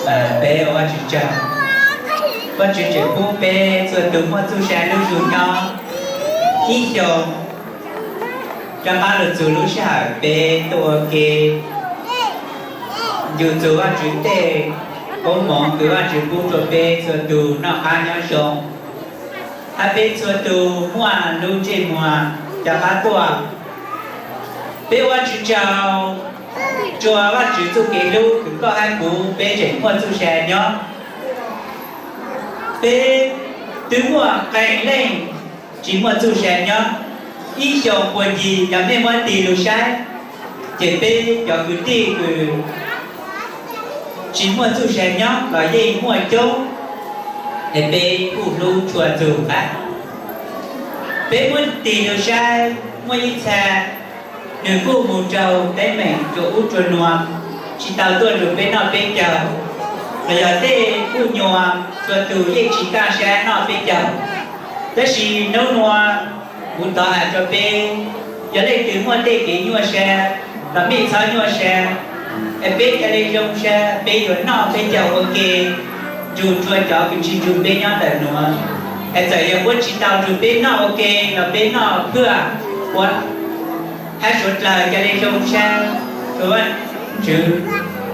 Peb ua Vajtswv tsaug, Vajtswv tseem pub peb txhua tus muaj txuj sa lub zug nyob ib xyoos, rov qab los txug lub sij hawm peb tuaj ua ke, yug txug Vajtswv tej koob hmoov kws Vajtswv pub rua peb txhua tus noj qab nyob zoo, hab peb txhua tus muaj lub ntsej muag rov qab tuaj. Peb ua Vajtswv tsaug rua Vajtswv txuj kev hlub kws koj hab kuv peb tseem muaj txuj sa nyob. Peb twb muaj qee leej tsis muaj txuj sa nyob. Ib xyoos puag ncig yog mej muab tig lug saib, ces peb cov kwv tij kws tsis muaj txuj sa nyob los yeej muaj coob, es peb kuj hlub tshua txug hab. Peb muab tig lug saib, muaj ib txha nwg kuj mus raug teeb meem rua ub rua nua, tsis tau tuaj nrug peb noj peb caug, los yog tej kuj nyuas txhua tus yeej tsis kaj sab noj peb caug. Tab sis nub nua kuv thov has rua peb, yog leej twg muaj tej kev nyuaj sab los mej txhob nyuaj sab, es peb ca le zoo sab peb yuav noj peb caug ua ke nrug rua cov kws tsis nrug peb nyob ntawm nuav. Es txawm yog puab tsis tau nrug peb noj ua ke los peb noj phaj ua hab suav dlawg ca le zoo sab rua Vajtswv.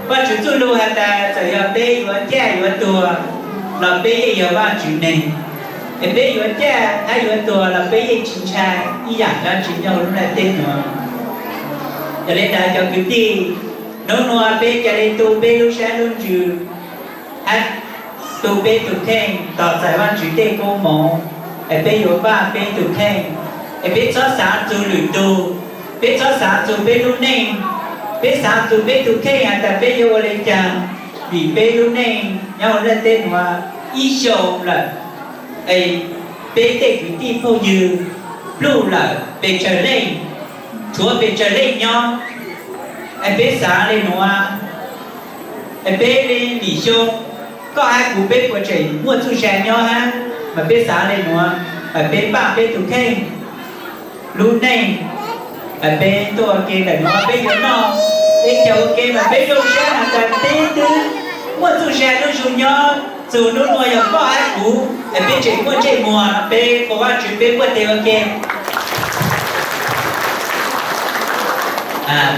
Vajtswv txuj lug has tas txawm yog peb yuav caj yuav tuag los peb yeej yog Vajtswv neeg, es peb yuav caj hab yuav tuag los peb yeej tsis ntshai ib yaam dlaab tsi nyob huv lub ntiaj teb nuav. Yog le ntawd cov kwv tij, nub nua peb ca le tu peb lub sab lub ntsws hab tu peb tug kheej tos txais Vajtswv tej koob moov, es peb yuav npaj peb tug kheej, es peb txhob xaav txug lwm tug, peb txhob xaav txug peb lub neej, peb xaav txug peb tug kheej has tas peb yuav ua le caag, vim peb lub neej nyob huv ntiaj teb nuav ib xyoos lawm, es peb tej kwv tij phooj ywg pluj lawm pes tsawg leej, tshuav pes tsawg leej nyob, es peb xaav le nuav, es peb le nim xyoo koj hab kuv peb puas tseem muaj txuj sa nyob hab, mas peb xaav le nuav, mas peb npaj peb tug kheej, lub neej, mas peb tuaj ua ke ntawm nuav peb yuav noj peb caug ua ke mas peb zoo sab has tas peb twb muaj txuj sa lub zug nyob txug nub nua yog koj hab kuv, es peb tseem muaj ntsej muag no peb qhuas Vajtswv peb npuaj teg ua ke.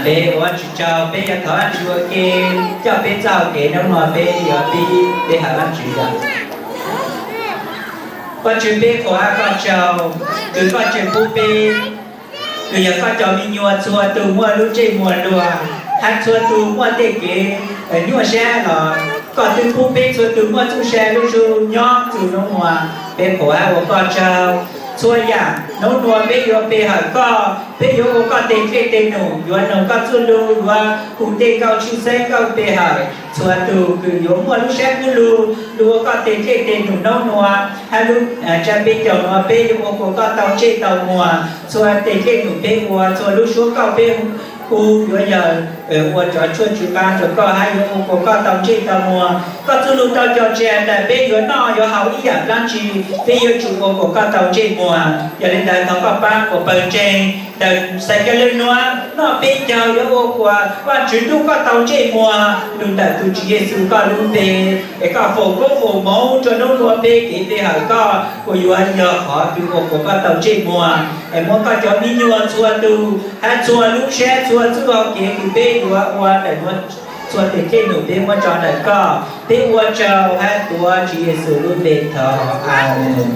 Peb ua Vajtswv tsaug, peb yuav thov Vajtswv ua ke coj peb txoj hau kev nub nua peb yuav pib peb has Vajtswv yom. Vajtswv peb qhuas koj tsaug, kws koj tseem pub peb, kws yog koj cov me nyuam txhua tus muaj lub ntsej muag luag, hab txhua tus muaj tej kev nyuaj sab los koj twb pub peb txhua tus muaj txuj sa lub zug nyob txug nub nua, peb qhuas hab ua koj tsaug. Txhua yaam nub nua peb yuav pe hawm koj, peb yuav ua koj teg dlej teg num, yuav noog koj txuj lug, yuav hu tej nkauj tshwj xeeb nkauj pe hawm. Txhua tus kws yuav muaj lub sab kub lug lug ua koj teg dlej teg num nub nua, hab lub tsab peb caug nua peb yuav ua kuas koj tau ntsej tau muag. Txhua teg dlej num peb ua, txhua lub suab nkauj peb hu yuav yog ua cov tshuaj tsw qab rua koj hab yuav ua kuas koj tau ntsej tau muag. Koj txuj lug tau cog tseg tas peb yuav noj yuav haus ib yaam dlaab tsi, peb yuav tsum ua kuas koj tau ntsej muag. Yog le ntawd thov koj pab kuas pawg ntseeg ntawm Xais Ka Lwg nua noj peb caug yuav ua kuas Vajtswv tub koj tau ntsej muag lug ntawm tug Tswv Yexus koj lub npe, es koj foom koob foom moov rua nub nua peb kev pe hawm koj kuas yuav yog qhov kws ua kuas koj tau ntsej muag. Es muab koj cov me nyuam txhua tus hab txhua lub sab txhua txuj hau kev kws peb yuav ua ntawm nuav, txhua teg dlej num peb muab tso ntawm koj, peb ua tsaug hab tuav Tswv Yexus lub npe thov, amees.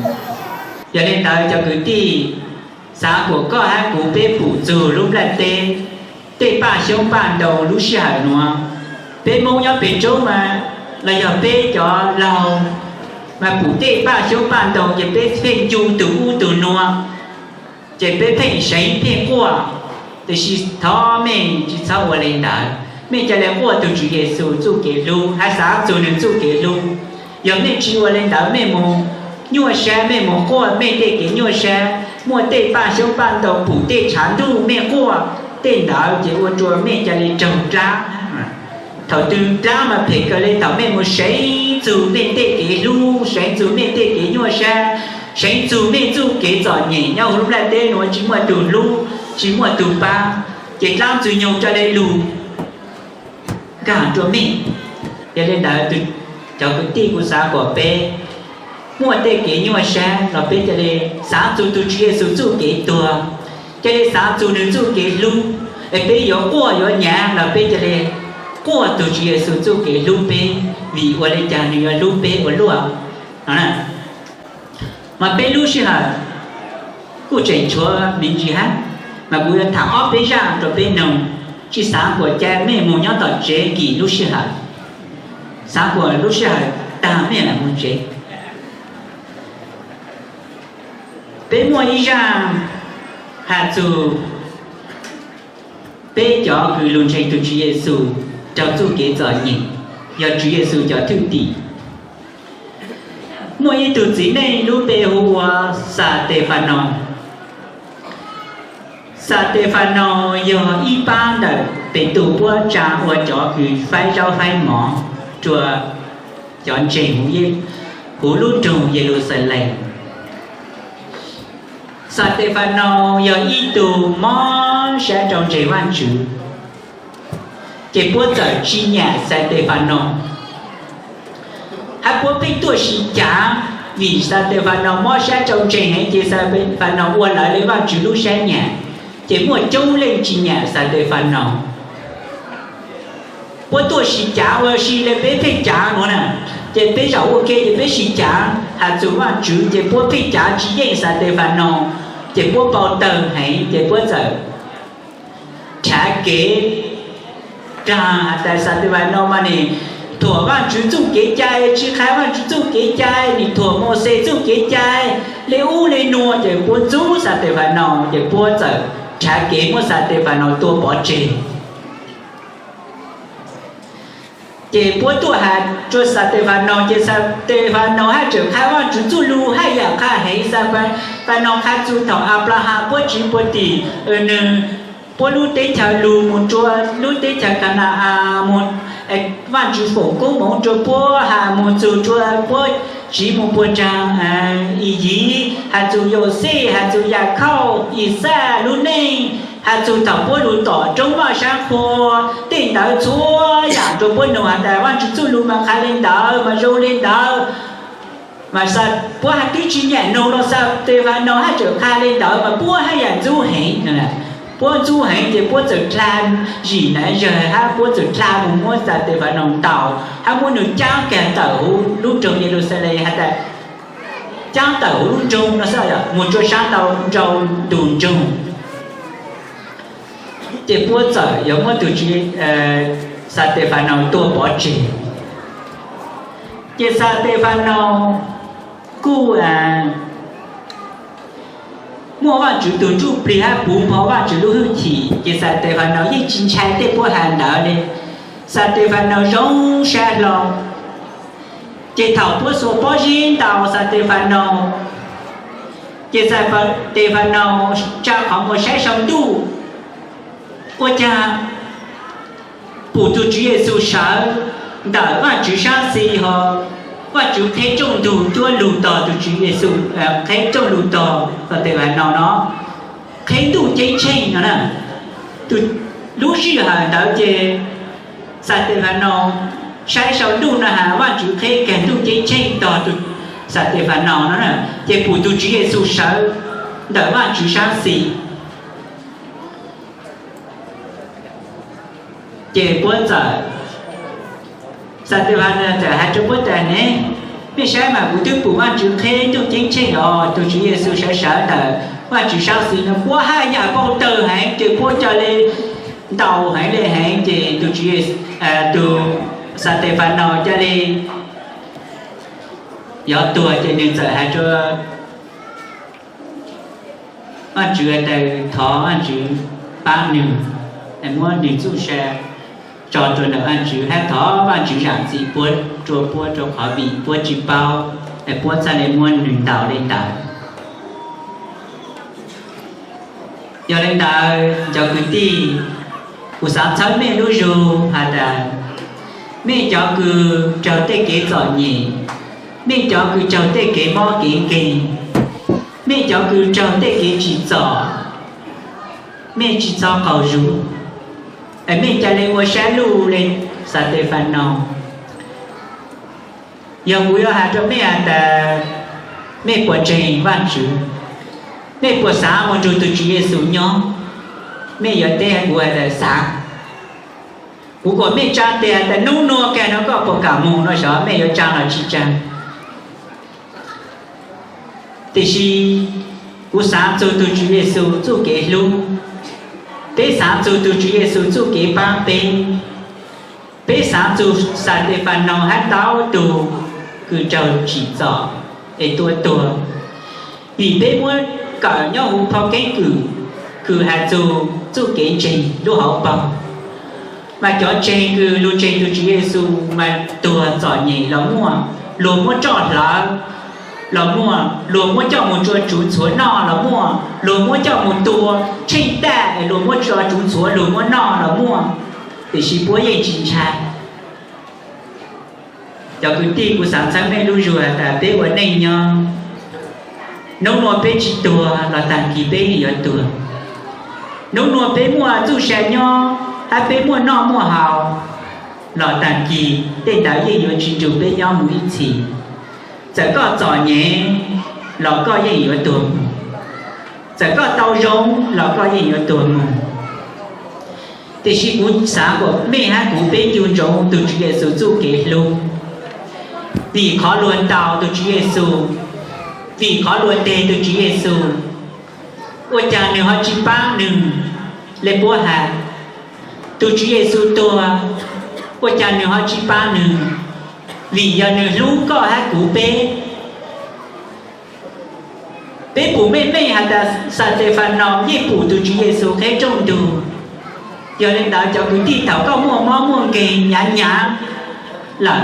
Yog le ntawd cov kwv tij, xaav kuas koj hab kuv peb pum txug lub nplaj teb tej paj xyoob paj ntoo lub sij hawm nuav. Peb Moob nyob peg tsoob mas, los yog peb cov laug mas pum tej paj xyoob paj ntoo ces peb pheej ncu tug ub tug nua, ces peb pheej seev pheej quaj. Tiam sis thov mej tsis txhob ua le ntawd, mej ca le quaj tug Tswv Yexus txuj kev hlub hab xaav txug nwg txuj kev hlub. Yog mej tsis ua le ntawd mej mus nyuaj sab, mej mus quaj mej tej kev nyuaj sab, muaj tej paj xyoob paj ntoo pum tej tshav ntuj mej quaj, tej ntawd ces ua rua mej ca le raug dlaab. Thaum twg dlaab mas phem kawg le thaum mej mus seev txug mej tej kev hlub, seev txug mej tej kev nyuaj sab, seev txug mej txuj kev txom nyem nyob huv lub nplaj teb nuav tsis muaj tug hlub, tsis muaj tug pab, ces dlaab Ntxwg Nyoog ca le lug nkaag rua mej. Yog li ntawd, cov kwv tij, kuv xav kom peb muaj tej kev nyuaj sab los peb cia li xav txug tus Tswv Yexus txuj kev tuag, cia li xav txug nws txuj kev hlub. Es peb yuav quaj yuav nyav los peb cia li quaj tus Tswv Yexus txuj kev hlub peb, vim ua li cas nws yuav hlub peb ua luaj no. Mas peb lub sij hawm kuj tseem tshuav me ntsis hab, mas kuv yuav tham ob peb zaj rau peb noog, tsis xav kuas ca mej moog nyob tom tsev nkim lub sij hawm, xav kuas lub sij hawm taag mej lam moog tsev. Peb muaj ib zaj has txug peb cov kws lug ntseeg tug Tswv Yexus raug txuj kev txom nyem, yog Tswv Yexus cov thwj tim. Muaj ib tug txiv neej lub npe hu ua Xatefanos. Xatefanos yog ib pab ntawm Petus puab tsa ua cov kws faib zaub faib mov rua cov ntseeg huv lub nroog Yeluxalees. Xatefanos yog ib tug mob sab rau ntseeg Vaajtswv, ces puab txawm tsi nyam Xatefanos, hab puab pheej tuaj sib cav. Vim Xatefanos mob sab rau ntseeg heev ces Xatefanos ua lawv le Vaajtswv lub sab nyam, ces muaj coob leej tsi nyam Xatefanos. Puab tuaj sib cav ua si le peb pheej cav nuav na, ces peb zaum ua ke ces peb sib cav has txug Vaajtswv ces puab pheej cav tsi yeej Xatefanos, ces puab npau tawg heev ces puab txawm rhav kev raag has tas Xatefanos mas nwg thuam Vaajtswv txuj kev cai, tsi qha Vaajtswv txuj kev cai, nwg thuam Mauxes txuj kev cai le ub le nuav, ces puab ntxub Xatefanos ces puab txawm rhav kev muab Xatefanos tua pov tseg. Ces puab tuaj has rua Xatefanos ces Xatefanos haj tseem qha Vaajtswv txuj lug haj yam qha heev. Xatefanos qha txug thaum Anplahas puab tsiv puag tim nwg puab lub teb chaws lug mus rua lub teb chaws Kana-as, Vaajtswv foom koob moov rua puab has mus txug rua puab tsiv mus puag nraag Iziv, has txug Yauxej, has txug Yakhauj, Ixaj lub neej, has txug thaum puab lug tom roob vaj saab qhua, tej ntawd txhua yam rua puab nug has tas Vaajtswv txuj lug mas qha le ntawd mas zoo le ntawd. Mas puab hab twb tsi nyam nug los Xatefanos haj tseem qha le ntawd mas puab haj yam ntxub heev. Puab ntxub heev ces puab txawm dlha zim nav zawg hab puab txawm dlha mus muab Xatefanos ntaus hab muab nws caab kag tawm huv lub nroog Yeluxalees has tas caab tawm huv lub nroog no xwb, mus rua saab ntau nrau ntug nroog. Ces puab txawm yuav muab tug Xatefanos tua pov tseg. Ces Xatefanos kuj muaj Vaajtswv tug ntsuj plig hab puv npo Vaajtswv lub hwj chim, ces Xatefanos yeej tsi ntshai tej puab has ntawd le. Xatefanos zoo sab hlo. Ces thaum puab xuas pob zeb ntaus Xatefanos, ces Xatefanos tsa qhov muag saib sau ntuj, ua caag pum tug Tswv Yexus sawv ntawm Vaajtswv saab xis ho, Vaajtswv qheb rooj ntug cuab lug tog tug Tswv Yexus, qheb rooj lug tog Xatefanos no, qheb ntuj ceeb tsheej no na. Lub sij hawm ntawd ces Xatefanos saib sau ntuj no has Vaajtswv qheb kag ntuj ceeb tsheej tog tug Xatefanos no na, ces pum tug Tswv Yexus sawv ntawm Vaajtswv saab xis. Ces puab txawm, Xatefanos txawm has rua puab tas ne, mej saib mas kuv twb pum Vaajtswv qheb ntuj ceeb tsheej os, tug Tswv Yexus sawv sawv ntawm Vaajtswv saab xis no, puab haj yam npau tawg heev ces puab ca le ntaus heev le heev ces tug Xatefanos ca le yuav tuag ces nwg txawm has rua Vaajtswv tas thov Vaajtswv paab nwg, muab nwg txuj sa tso rua ntawm Vaajtswv hab thov Vaajtswv zaam txim puab rua puab rua qhov vim puab tsi paub, puab txhaj le muab nwg ntaus le ntawd. Yog le ntawd cov kwv tij, kuv xaav txhawb mej lub zug has tas, mej cov kws raug tej kev txom nyem, mej cov kws raug tej kev mob kev nkeeg, mej cov kws raug tej kev tsim txom, mej tsi txhob qaug zug, mej ca le ua sab luj le Xatefanos. Yog kuv yuav hais rau mej has tas mej puas ntseeg Vaajtswv, mej puas xaav moog nrug tug Tswv Yexus nyob, mej yuav teb kuv has tas xaav. Kuv kom mej tsaa tes tas nub nua kag no koj puas kam moog no, xyov mej yuav tsaa los tsi tsaa. Tiam sis kuv xaav txug tug Tswv Yexus txuj kev hlub, peb xaav txug tug Tswv Yexus txuj kev paab peb, peb xaav txug Xatefanos hab ntau tug kws raug tsim txom es tua tuag, vim peb muab kawm nyob huv phau keeb kwm kws has txug txuj kev ntseeg lub hauv paug. Mas cov ntseeg kws lug ntseeg tug Tswv Yexus mas tuag txom nyem los muaj, luag muab roj hlawv los muaj, luag muab coj moog rua tsuv ntxhuav noj los muaj, luag muab coj moog tua tsheej taj es luag muab rua tsuv ntxhuav lug muab noj los muaj, tiam sis puab yeej tsi ntshai. Cov kwv tij, kuv xaav txhawb mej lub zug tas peb ua neej nyob, nub nua peb tsi tuag los taag kis peb yeej yuav tuag. Nub nua peb muaj txuj sa nyob hab peb muaj noj muaj haus los taag kis tej ntawd yeej yuav tsi nrug peb nyob moog ib txhis. Txawm koj txom nyem los koj yeej yuav tuag moog, txawm koj tau zoo los koj yeej yuav tuag moog. Tiam sis kuv xaav kom mej hab kuv peb ncu ntsoov tug Tswv Yexus txuj kev hlub, vim qhov luag ntaus tug Tswv Yexus, vim qhov luag nteg tug Tswv Yexus, ua caag nwg ho tsi paab nwg le puab has? Tug Tswv Yexus tuag, ua caag nwg ho tsi paab nwg? Vim yog nwg hlub koj hab kuv peb. Peb pum meej meej has tas Xatefanos yeej pum tug Tswv Yexus qheb rooj ntug. Yog le ntawd cov kwv tij, thaum koj muaj mob muaj nkeeg nyav nyav lawm,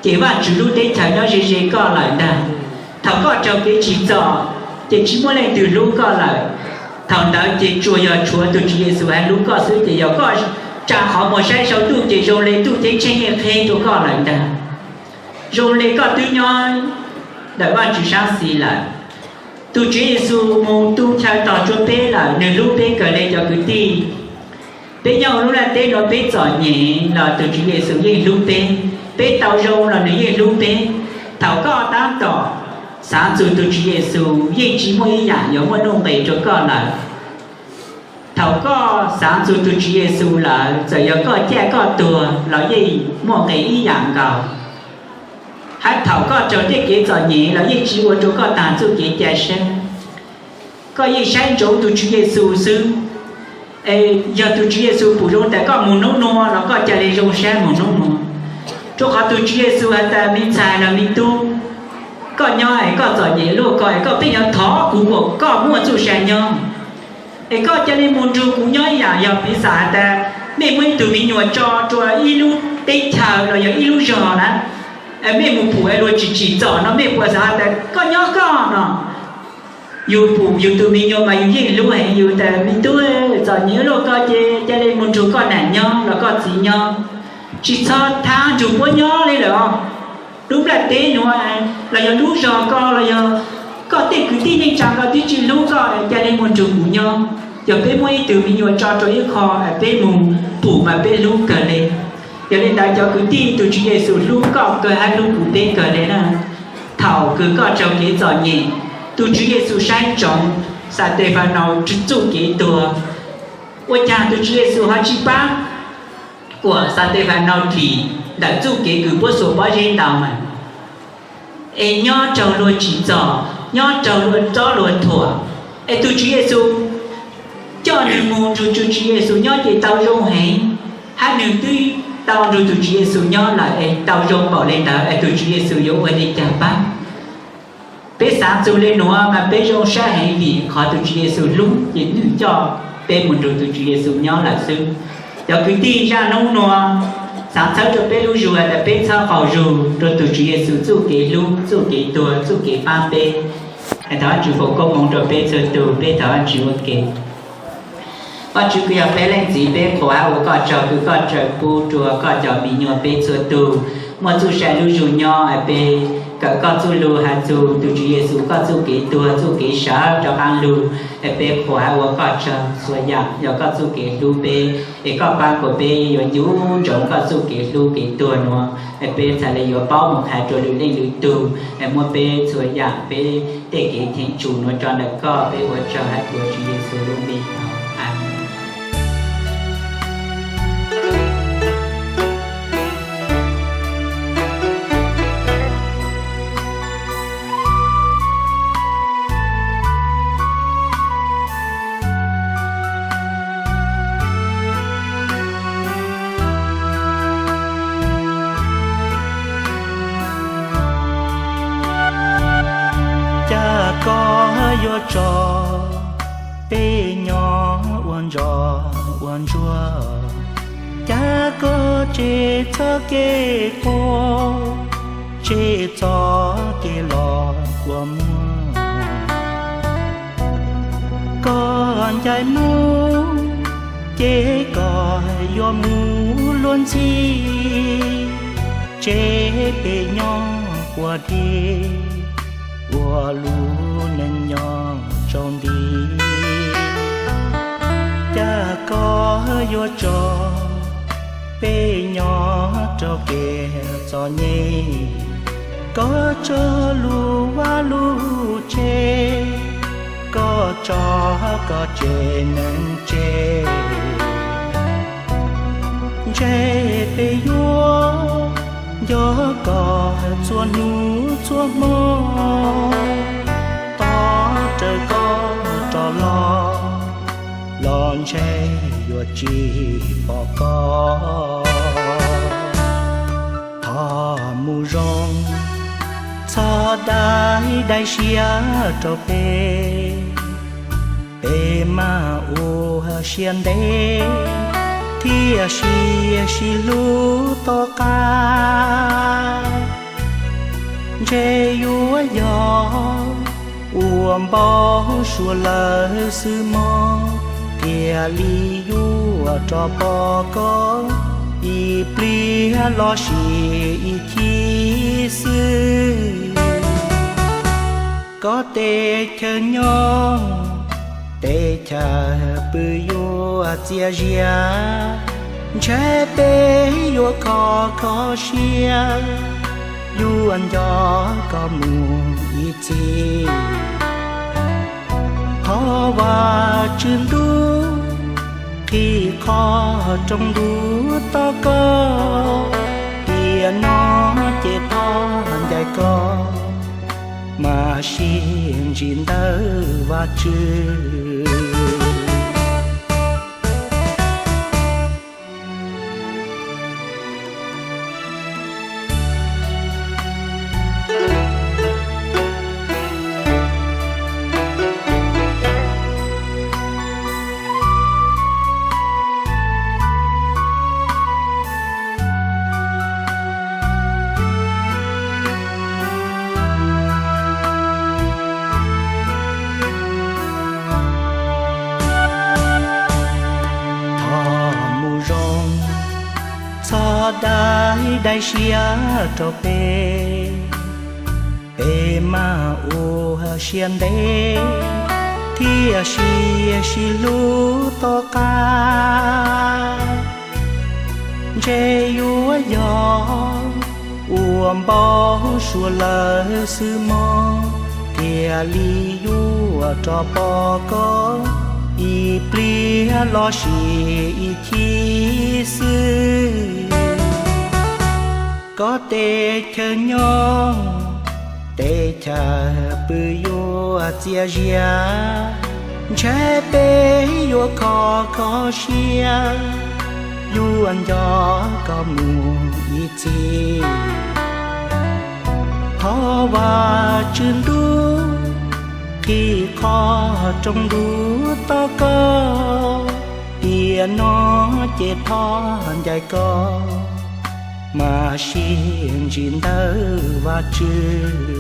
ces Vaajtswv lub teb chaws nyob ze ze koj lawm ntag. Thaum koj raug kev tsim txom, ces tsi muaj leej twg hlub koj lawm. Thaum ntawd ces tsuas yog tshuav tug Tswv Yexus hab hlub koj xwb, ces yog koj tsa qhov muag saib saum ntuj ces zoo le ntuj ceeb tsheej yeej qheb rua koj lawm ntag. Zoo le koj twb nyob ntawm Vaajtswv saab xis lawm. Tug Tswv Yexus moog tu chaw tog tsua peb lawm, nwg hlub peb kawg le cov kwv tij. Peb nyob huv lub ntiaj teb nuav peb txom nyem los tug Tswv Yexus yeej hlub peb, peb tau zoo los nwg yeej hlub peb. Thaum koj taab tom xaav txug tug Tswv Yexus, yeej tsi muaj ib yaam yuav muaj nuj nqes rua koj lawm. Thaum koj xaav txug tug Tswv Yexus lawm, txawm yog koj caj koj tuag los yeej muaj nqes ib yaam nkaus. Hab thaum koj raug tej kev txom nyem los yeej tsi ua rua koj taag txuj kev ca sab. Koj yeej saib ntsoov tug Tswv Yexus xwb. Es yog tug Tswv Yexus pum zoo tas koj moog nub nua los koj ca le zoo sab moog nub nua. Rua qhov tug Tswv Yexus has tas, me ntxhais los me tub, koj nyob es koj txom nyem luaj ko es koj pheej yuav thov kuv kom koj muaj txuj sa nyob, es koj ca le moog nrug kuv nyob ib yaam. Yog piv xam has tas mej muab ib tug me nyuam tso rua ib lub teb chaws los yog ib lub zog na, mej moog pum es luag tsim tsim txom no, mej puas xav has tas koj nyob koj no? Yus pum yus tug me nyuam mas yus yeej hlub heev, yus tas me tub, txom nyem luaj ko ces ca le moog nrug koj nam nyob los koj txiv nyob, tsi txhob thab nrug puab nyob le lawm os. Lub nplaj teb nuav los yog lub zog ko los yog koj tej kwv tij neej tsaa ko twb tsi hlub koj, ca le moog nrug kuv nyob. Yog peb muab ib tug me nyuam tso rua ib qho, peb moog pum mas peb hlub kawg le. Yog le ntawd cov kwv tij, tug Tswv Yexus hlub koj kawg hab hlub kuv peb kawg le na. Thaum kws koj raug kev txom nyem, tug Tswv Yexus saib ntsoov Xatefanos txuj kev tuag. Ua caag tug Tswv Yexus ho tsi paab kuas Xatefanos dim ntawm txuj kev kws puab xuas pob zeb ntaus mas, es nyob raug luag tsim txom, nyob raug luag txob luag thuam, es tug Tswv Yexus coj nwg moog nrug tug Tswv Yexus nyob ces tau zoo heev, hab nwg twb tau nrug tug Tswv Yexus nyob lawm es tau zoo npaum le ntawd es tug Tswv Yexus yuav ua le caag paab? Peb xaav txug le nuav mas peb zoo sab heev, vim qhov tug Tswv Yexus hlub ces nwg coj peb moog nrug tug Tswv Yexus nyob lawm xwb. Cov kwv tij, zaj nub nua xaav txhawb rua peb lub zug tas peb txhob qaug zug rua tug Tswv Yexus txuj kev hlub, txuj kev tuag, txuj kev paab peb. Thov Vajtswv foom koob moov rua peb txhua tug, peb thov Vajtswv ua ke. Vajtswv kws yog peb leej txiv, peb qhuas hab ua koj tsaug kws koj tseem pub rua koj cov me nyuam peb txhua tug muaj txuj sa lub zug nyob. Peb kawm koj txuj lug has txug tug Tswv Yexus koj txuj kev tuag txuj kev sawv rov qaab lug. Peb qhuas hab ua koj tsaug txhua yaam yog koj txuj kev hlub peb, es koj paab kuas peb yuav ncu ntsoov koj txuj kev hlub kev tuag nuav. Peb txhad le yuav paub moog has rua lwm leej lwm tug, muab peb txhua yaam peb tej kev cheem tsum nuav tso ntawm koj. Peb ua tsaug hab tuav Tswv Yexus lub npe thov, amees. Cas koj yuav tso peb nyob ua ntsoj ua ntsuag, cas koj tseg txoj kev quaj, tseg txoj kev los kua muag. Koj ncaim mus, ces koj yuav mus luag ntxhi, tseg peb nyob quas dib, ua lub neej nyob tsaus nti. Cas koj yuav tso peb nyob rau kev txom nyem, koj tso lub vaj lub tsev, koj tso koj tsev neeg tseg. Ntshe peb yuav nco koj txhua hnub txhua hmo, tos raws koj rov los, los ntshe yuav tsis pom koj. Thov mus zoo, txhob dai dai siab rau peb, peb mam ua siab ntev thiaj sib sib hlub tom qab. Ntshe yuav yog ua npau suav lawm xwb mog, thiaj li yuav rov pom koj ib pliag los sis ib chim xwb. Koj teb chaws nyob, teb chaws pw yuav txias zias, ntshe peb yuav kho kho siab, yuav nco koj mus ib txhis. Thov Vajtswv ntuj qhib qhov rooj ntuj tos koj, tiam no ces thov ncaim koj, mam sib ntsib ntawm Vajtswv. Thov mus zoo, txhob dai dai siab rau peb, peb mam ua siab ntev thiaj sib sib hlub tom qab. Ntshe yuav yog ua npau suav lawm xwb mog, thiaj li yuav rov pom koj ib pliag los sis ib chim xwb. Koj teb chaws nyob, teb chaws pw yuav txias zias, ntshe peb yuav kho kho siab, yuav nco koj mus ib txhis. Thov Vajtswv ntuj qhib qhov rooj ntuj tos koj, tiam no ces thov ncaim koj, mam sib ntsib ntawm Vajtswv.